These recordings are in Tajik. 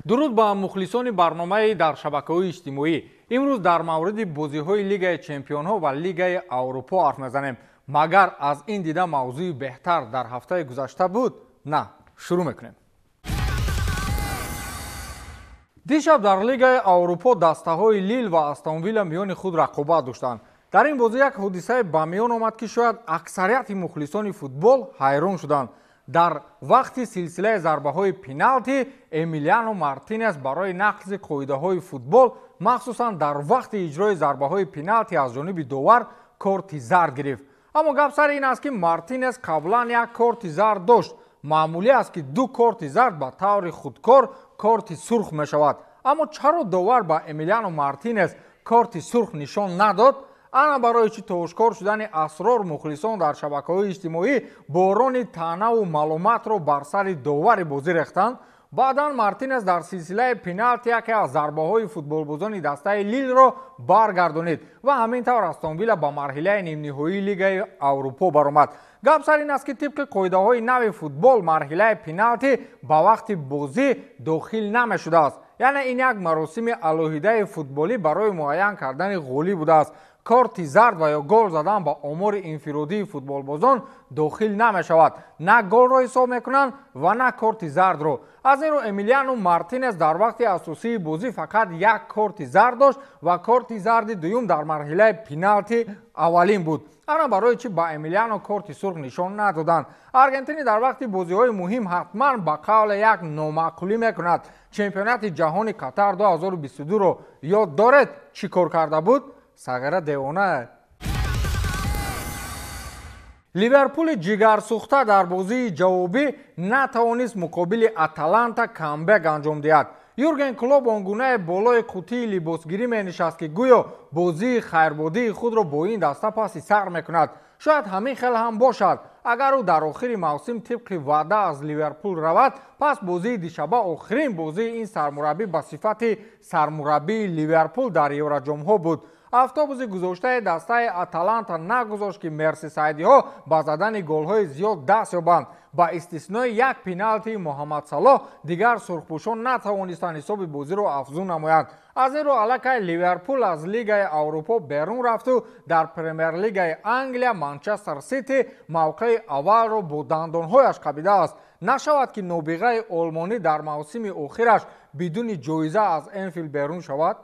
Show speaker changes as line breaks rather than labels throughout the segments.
Дуруд ба мухлисони барномаи дар шабакаҳои иҷтимоӣ. Имрӯз дар мавриди бозиҳои Лигаи Чемпионҳо ва Лигаи Аврупо ҳарф мезанем. Магар аз ин дида мавзӯи беҳтар дар ҳафтаи гузашта буд? На, шурӯъ мекунем. Дишаб дар Лигаи Аврупо дастаҳои Лил ва Астон Вилла миёни худ рақобат доштанд. Дар ин бозӣ як ҳодисае ба миён омад, ки шояд аксарияти мухлисони футбол ҳайрон шуданд. Дар вақти силсилаи зарбаҳои пеналти Эмилиано Мартинес барои нақзи қоидаҳои футбол, махсусан дар вақти иҷрои зарбаҳои пеналти аз ҷониби довар корти зард гирифт. Аммо гап сари ин аст, ки Мартинес қаблан як корти зард дошт. Маъмулӣ аст, ки ду корти зард ба таври худкор корти сурх мешавад. Аммо чаро довар ба Эмилиано Мартинес корти сурх нишон надод? Ана барои чӣ то ошкор шудани асрор мухлисон дар шабакаҳои иҷтимоӣ борони таънаву маълумотро бар сари довари бозӣ рехтанд. Баъдан Мартинес дар силсилаи пеналти яке аз зарбаҳои футболбозони дастаи Лилро баргардонид ва ҳамин тавр Астон Вилла ба марҳилаи нимниҳоии Лигаи Аврупо баромад. Гап сар ин аст, ки тибқи қоидаҳои нави футбол марҳилаи пеналти ба вақти бозӣ дохил намешудааст. Яъне ин як маросими алоҳидаи футболӣ барои муайян кардани ғолиб будааст. Корти зард ва ё гол задан ба омори инфиродии футболбозон дохил намешавад. На голро ҳисоб мекунанд ва на корти зардро. Аз ин рӯ Эмилиано Мартинес дар вақти асосии бозӣ фақат як корти зард дошт ва корти зарди дуюм дар марҳилаи пеналти аввалин буд. Ана барои чӣ ба Эмилиано корти сурх нишон надоданд. Аргентини дар вақти бозиҳои муҳим ҳатман ба қавле як номаъқулӣ мекунад. Чемпионати ҷаҳони Қатар 2022-ро ёд доред, чӣ кор карда буд? Сағира девона. Ливерпули ҷигарсӯхта дар бозии ҷавобӣ натавонист муқобили Аталанта камбек анҷом диҳад. Юрген Клоп он гунае болои қутии либосгирӣ менишаст, ки гӯё бозии хайрбодии худро бо ин даста паси сар мекунад. Шояд ҳамин хел ҳам бошад. Агар ӯ дар охири мавсим тибқи ваъда аз Ливерпул равад, пас бозии дишаба охирин бозии ин сармураббӣ ба сифати сармураббии Ливерпул дар Евроҷомҳо буд. Автобуси гузоштаи дастаи Аталанта нагузошт, ки мерсисайдиҳо ба задани голҳои зиёд даст ёбанд. Ба истиснои як пеналтии Муҳаммад Салоҳ дигар сурхпӯшон натавонистанд ҳисоби бозиро афзун намоянд. Аз ин рӯ аллакай Ливерпул аз Лигаи Аврупо берун рафту дар Премер-лигаи Англия Манчестер Сити мавқеи аввалро бо дандонҳояш қабидааст. Нашавад, ки нобиғаи олмонӣ дар мавсими охираш бидуни ҷоиза аз Энфилд берун шавад.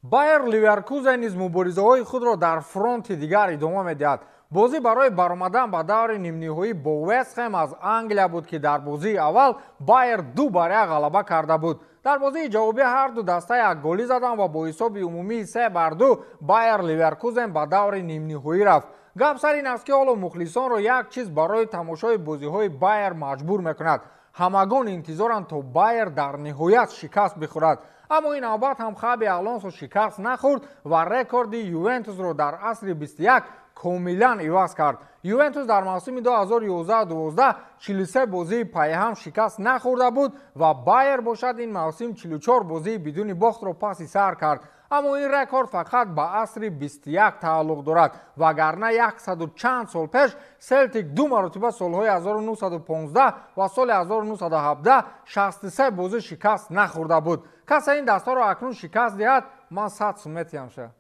Байер Ливеркузен низ муборизаҳои худро дар фронти дигар идома медиҳад. Бозӣ барои баромадан ба даври нимниҳоӣ бо Вестхэм аз Англия буд, ки дар бозии аввал Байер 2-1 ғалаба карда буд. Дар бозии ҷавобӣ ҳар ду даста як голӣ заданд ва бо ҳисоби умумии 3-2 Байер Ливеркузен ба даври нимниҳоӣ рафт. Гап сар ин аст, ки ҳоло мухлисонро як чиз барои тамошои бозиҳои Байер маҷбур мекунад. Ҳамагон интизоранд, то Байер дар ниҳоят шикаст бихӯрад. Аммо ин навбат ҳам Хаби Алонсо шикаст нахӯрд ва рекорди Ювентусро дар асри 21 комилан иваз кард. Ювентус дар мавсими 2011-12 43 бозии пайҳам шикаст нахӯрда буд ва Байер бошад ин мавсим 44 бозии бидуни бохтро паси сар кард. Аммо ин рекорд фақат ба асри 21 тааллуқ дорад, вагарна 100 чанд сол пеш Селтик ду маротиба солҳои 1915 ва соли 1917 63 бозӣ шикаст нахӯрда буд. Касе ин дастаро акнун шикаст диҳад, ман 100 сум метиҳам ша.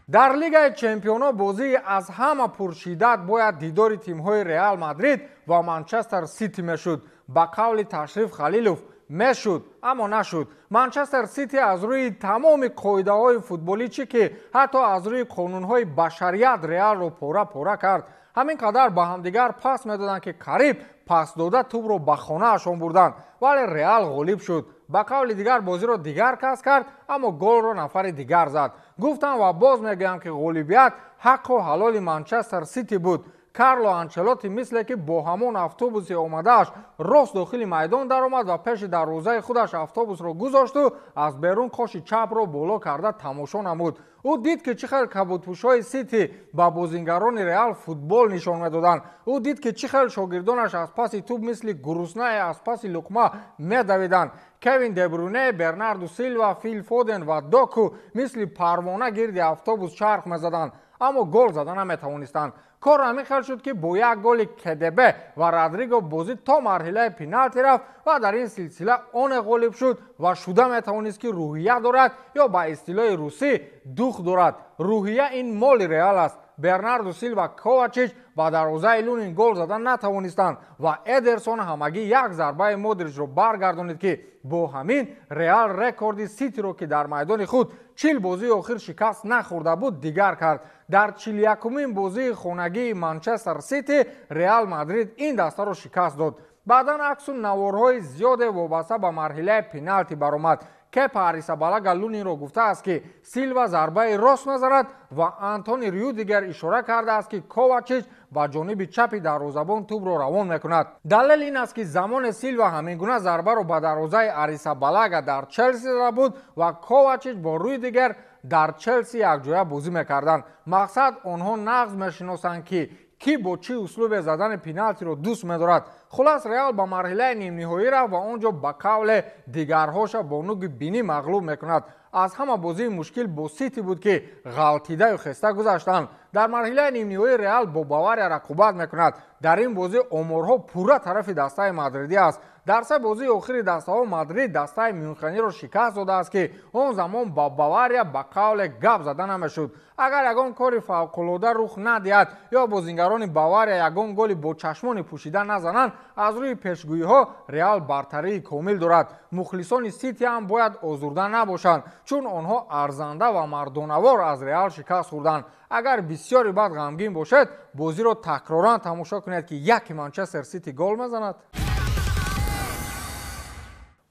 Дар Лигаи Чемпионҳо бозии аз ҳама пуршиддат бояд дидори тимҳои Реал Мадрид ва Манчестер Сити мешуд. Ба қавли Ташриф Халилов мешуд, аммо нашуд. Манчестер Сити аз рӯи тамоми қоидаҳои футболӣ, чӣ ки ҳатто аз рӯи қонунҳои башарият Реалро пора-пора кард. Ҳамин қадар ба ҳамдигар пас медоданд, ки қариб пас дода тӯбро ба хонаашон бурданд, вале Реал ғолиб шуд. Ба қавли дигар бозиро дигар кас кард, аммо голро нафари дигар зад. Гуфтам ва боз мегӯям, ки ғолибият ҳаққу ҳалоли Манчестер Сити буд. Карло Анчелотти мисле ки бо ҳамон автобуси омадааш рост дохили майдон даромад ва пеши дарвозаи худаш автобусро гузошту аз берун қоши чапро боло карда тамошо намуд. Ӯ дид, ки чӣ хел кабудпӯшҳои Сити ба бозингарони Реал футбол нишон медоданд. Ӯ дид, ки чӣ хел шогирдонаш аз паси тӯб мисли гуруснае аз паси луқма медавиданд. Кевин Дебруне, Бернарду Силва, Фил Фоден ва Доку мисли парвона гирди автобус чарх мезаданд, аммо гол зада наметавонистанд. Кор ҳамин хел шуд, ки бо як голи КДБ ва Родриго бозӣ то марҳилаи пеналти рафт ва дар ин силсила оне ғолиб шуд ва шуда метавонист, ки рӯҳия дорад ё ба истилоҳи русӣ дух дорад. Рӯҳия ин моли Реал аст. Бернардо Силва, Ковачич ба дарвозаи Лунин гол зада натавонистанд ва Эдерсон ҳамагӣ як зарбаи Модричро баргардонид, ки бо ҳамин Реал рекорди Ситиро, ки дар майдони худ 40 бозии охир шикаст нахӯрда буд, дигар кард. Дар 41-умин бозии хонагии Манчестер Сити Реал Мадрид ин дастаро шикаст дод. Баъдан аксу наворҳои зиёде вобаста ба марҳилаи пеналти баромад. Кепа Арисабалага Лунинро гуфтааст, ки Силва зарбаи рост мезанад ва Антони Рюдигер ишора кардааст, ки Ковачич ба ҷониби чапи дарвозабон тӯбро равон мекунад. Далел ин аст, ки замоне Силва ҳамин гуна зарбаро ба дарвозаи Арисабалага дар Челси зада буд ва Ковачич бо Рюдигер дар Челси якҷоя бозӣ мекарданд. Мақсад, онҳо нағз мешиносанд, ки кӣ бо чӣ услубе задани пеналтиро дӯст медорад. Хулас, Реал ба марҳилаи нимниҳоӣ рафт ва он ҷо ба қавле дигарҳоша бо нуги бинӣ мағлуб мекунад. Аз ҳама бозии мушкил бо Сити буд, ки ғалтидаю хеста гузаштанд. Дар марҳилаи нимниҳоӣ Реал бо Бавария рақобат мекунад. Дар ин бозӣ оморҳо пурра тарафи дастаи мадридӣ аст. Дар се бозии охири дастаҳо Мадрид дастаи Мюнхениро шикаст додааст, ки он замон ба Бавария ба қавле гап зада намешуд. Агар ягон кори фавқулода рух надиҳад ё бозингарони Бавария ягон голи бо чашмони пӯшида назананд, аз рӯи пешгӯиҳо Реал бартарии комил дорад. Мухлисони Сити ҳам бояд озурда набошанд, чун онҳо арзанда ва мардонавор аз Реал шикаст хӯрданд. Агар бисёри бад ғамгин бошед, бозиро такроран тамошо кунед, ки яки Манчестер Сити гол мезанад.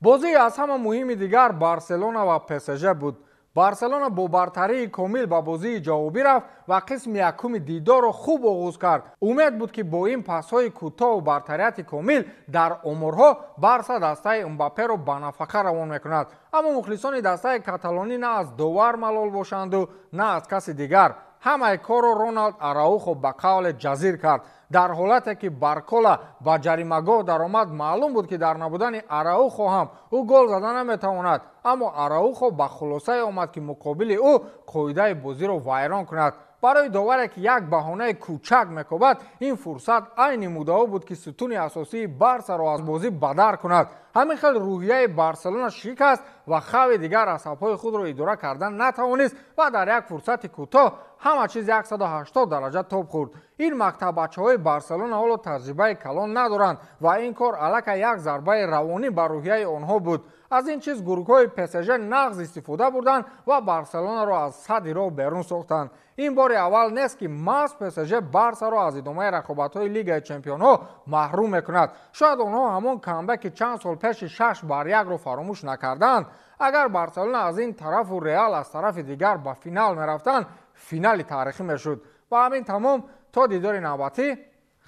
Бозии аз ҳама муҳими дигар Барселона ва ПСЖ буд. Барселона бо бартарии комил ба бозии ҷавобӣ рафт ва қисми якуми дидорро хуб оғоз кард. Умед буд, ки бо ин пасҳои кӯтоҳу бартарияти комил дар оморҳо Барса дастаи Мбапперо ба нафақа равон мекунад. Аммо мухлисони дастаи каталонӣ на аз довар малол бошанду, на аз каси дигар. Ҳамаи корро Роналд Араухо ба қавле ҷазир кард. Дар ҳолате ки Баркола ба ҷаримагоҳ даромад, маълум буд, ки дар набудани Араухо ҳам ӯ гол зада наметавонад. Аммо Араухо ба хулосае омад, ки муқобили ӯ қоидаи бозиро вайрон кунад. Барои доваре, ки як баҳонаи кӯчак мекобад, ин фурсат айни муддао буд, ки сутуни асосии Барсаро аз бозӣ бадар кунад. Ҳамин хел рӯҳияи Барселона шикаст ва Хави дигар асабҳои худро идора кардан натавонист ва дар як фурсати кӯтоҳ ҳама чиз 180 дараҷа тоб хӯрд. Ин мактаббачаҳои Барселона ҳоло таҷрибаи калон надоранд ва ин кор аллакай як зарбаи равонӣ ба рӯҳияи онҳо буд. Аз ин чиз гурӯҳҳои ПСЖ нағз истифода бурданд ва Барселонаро аз садди роҳ берун сохтанд. Ин бори аввал нест, ки маҳз ПСЖ Барсаро аз идомаи рақобатҳои Лигаи чемпионҳо маҳрум мекунад. Шояд онҳо ҳамон камбеки чанд сол пеши 6-1-ро фаромӯш накарданд. Агар Барселона аз ин тарафу Реал аз тарафи дигар ба финал мерафтанд, финали таърихӣ мешуд. Ба ҳамин тамом, то дидори навбатӣ,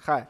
хайр.